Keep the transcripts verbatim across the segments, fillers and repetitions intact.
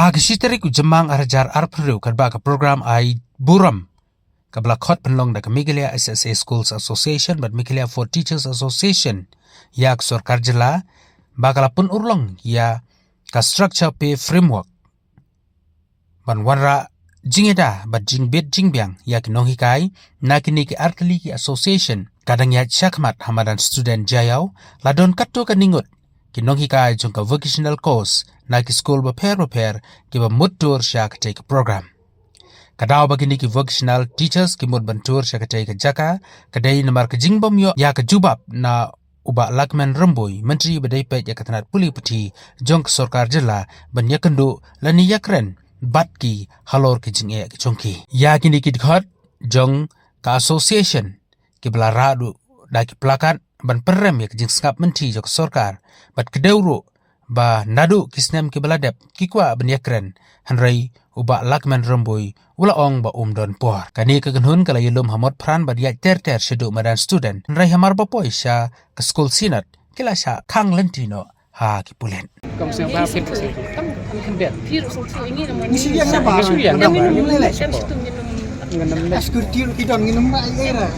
Ha ka shi tarik u Jymmang ar hajar arphew hynriew, katba ka program ai burom kaba la khot pynlong da ka Meghalaya S S A Schools Association bad Meghalaya for Teachers Association ïa ka sorkar jylla, ba ka la pynurlong ïa ka Structure Pay Framework ban wanrah jingïada bad jingbit jingbiang ïa ki nonghikai na kine ki artylli ki association. Ka dang ïaid shakhmat ha madan student Jaiaw, la don katto katne ngut ki nonghikai jong ka vocational course na ki skul bapher bapher kiba mut tur sha katei ka program. Ka daw ba kine ki vocational teachers ki mut ban tur sha katei ka jaka ka dei namar ka jingbym ïoh ïa ka jubab na u Bah Lahkmen Rymbui, Myntri ba dei peit ïa ka tnat pule puthi jong ka sorkar jylla, ban ïakynduh lane ïakren bad ki halor ki jingeh ki jong ki. Ïa kine ki dkhot jong ka association kiba la rah duh da ki plakat ban pynrem ïa ka jingsngap mynthi jong ka sorkar, bad kdew ruh ba naduh ki snem kiba la dep ki kwah ban ïakren, hynrei u Bah Lahkmen Rymbui u la ong ba um don por. Kane ka kynhun ka la ïalum ha Motphran bad ïaid ter ter shaduh madan student, hynrei hamar ba poi sha ka skul Synod ki la shah khang lynti noh ha ki pulit. Kam sngewbha phi. Kam, kam khyndiat. Ngi shu ïeng na bar. Ngi shu ïeng na bar. Ngi shu ïeng na bar. Ngan ym leh. Security ruh ki don, ngin ym rai ei ra.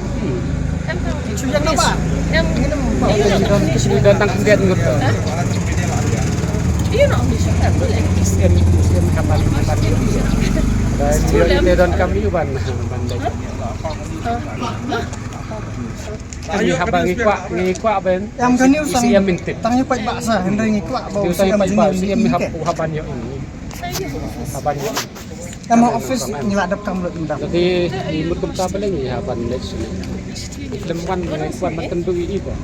Ngi shu ïeng na bar. Ngin ym rai. Ngi don, ngi don tang khyndiat ngut. Ïa no, ngi shu ïeng. Siem, siem kapan, kapan. Ïa, ïa don kam ïa u ban, ban leh. Ngi haba ngi kwah, ngi kwah ban. Em kane u sang. Siem mynta. Tang ïa peit ba sa, hynrei ngi kwah ba u siem mynta. Siem hap, hap ban ïoh. Hap ban ïoh. Em ha office ngi la dep kam lut mynta. Dei ngi mut kumta ba lei ngi hap ban leit sini. Lem wan ngi kwah ban tyndu ïa i ba.